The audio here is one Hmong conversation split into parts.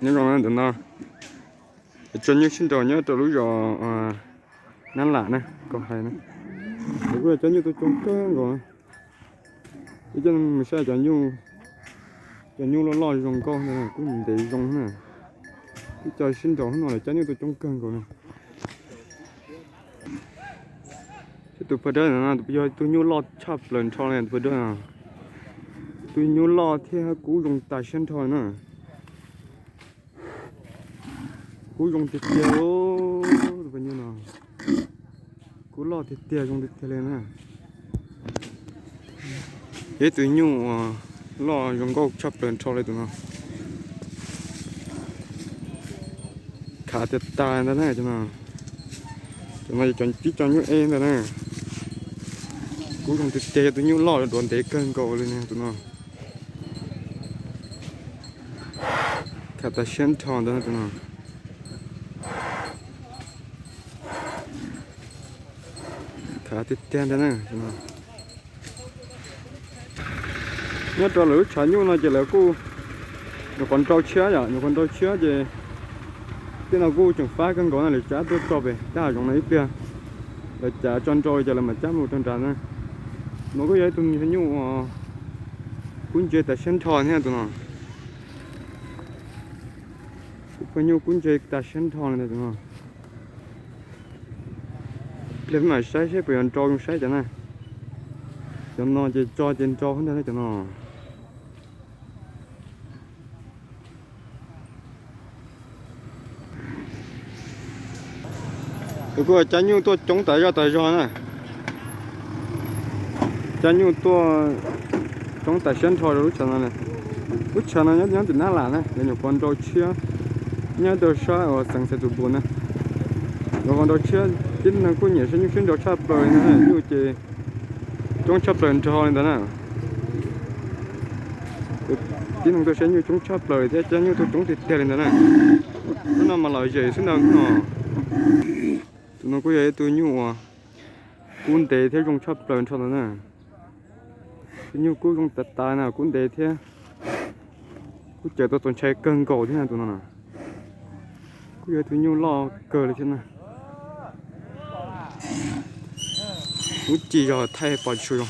Nyob zoo na ntawm no, cov nyuj sib nraus nyob rau lub zos Nab Lam na, kuv hais na, kuj yog cov nyuj tuaj coob kawg nkaus. Ib coj mus saib cov nyuj, cov nyuj loj loj zoo nkauj ntawd kuj ntev zoo na. Ib co sib nraus no lawv cov nyuj tuaj coob kawg nkaus na. Tus paj dawb no yog tus nyuj loj tshaj plaws nrho li tus paj dawb no. Tus nyuj loj thiab kub zoo tas siab nrho na. Kub zoo tiag tiag, tus paj nyuj no kub loj tiag tiag zoo tiag tiag li na. Ib tus nyuj uas loj zoo nkauj tshaj plaws nrho li tus no. Khav tiag tas ntag na. Cov no yog ib co nyuj eb ntag na. Kub zoo tiag tiag, yog tus nyuj loj duav ntev kawg nkaus li na tus no. Khav tas siab nrho ntag tus no. Khav tiag tiag ntag na. Nyob rau lawv lub tshav nyuj no ces lawv kuj nyuam qhuav nrau tshiab yom, nyuam qhuav nrau tshiab ces tej no kuj tseem fab kawg nkaus na, lawv cav tuaj tso pem tab hav zoov no ib pliag, lawv cav tso nrau ces lawv mam cab mus rau nrad na. No kuj yog ib tug nyuj uas kub ntse tas siab nrho thiab tus no. Kuj pheej nyuj kub ntse tas siab nrho li tus no. Pliag peb mam saib seb puas yuav nrau zoo saib cov na. Cov no ces tso ces nrau ntag cov no. Kuj cov nyuj tuaj coob tas zej tas zog na. Cov nyuj tuaj coob tas siab nrho rau lub tshav no. Lub tshav no nyob tim Nab Lam na, lawv nyuam qhuav nrau tshiab nyob rau sab uas xeev Xais Tus Npus na. Nyuam qhuav nrau tshiab, tib neeg kuj nyiam saib nyuj sib nrau tshaj plaws li na, nyuj ces coob tshaj plaws nrho li ntawd na. Tib neeg tuaj saib nyuj coob tshaj plaws thiab cov nyuj tuaj coob tiag tiag li ntawd na. Hnub no mas lom zem xwb ntag no. Tus no kuj yog ib tug nyuj uas kub ntev thiab zoo tshaj plaws nrho ntawd na. Tus nyuj kub zoo tas tas na, kub ntev thiab kub cawm tau txaus ntshai kawg nkaus thiab tus no na. Kuj yog tus nyuj loj kawg li thiab na. Ub ci zog thaij pos tshua zoo.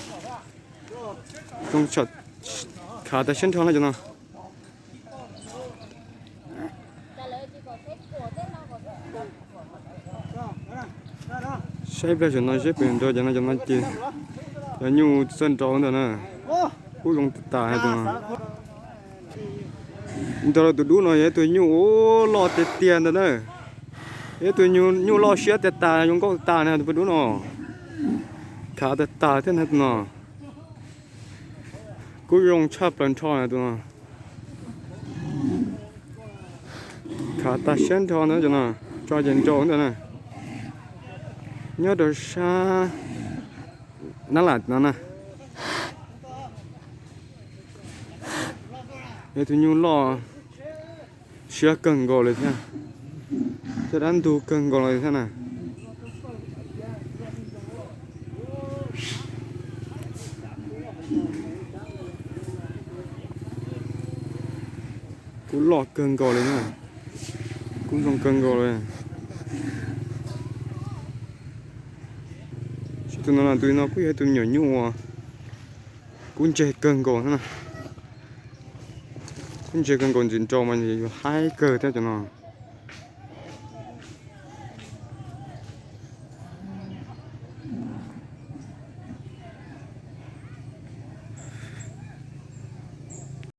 Zoo, khav tas siab nrho na cov no. Saib pliag saum no seb puas nrau cov no, cov no ces cov nyuj txawj nrau ntag na. Kub zoo tas tas tus no. Nrau rau tus dub no yog ib tug nyuj loj tiag tiag ntag na. Ib tug nyuj loj siab tiag tas zoo nkauj tas na tus dub no. Khav tas tas thiab na tus no. Kub zoo tshaj plaws nrho na tus no. Khav tas siab nrho ntag cov no, tso ces nrau ntag na. Nyob rau sab Nab Lam no na. Yog tus nyuj loj siab kawg nkaus li thiab, thiab dab ntug kawg nkaus li thiab na. Kub loj kawg nkaus li na, kub zoo kawg nkaus li. Tus no, tus no kuj yog tus me nyuam nyuj uas kub ntseg kawg nkaus thiab na. Kub ntseg kawg nkaus, ntxim nrau mas yuav haib kawg thiab cov no.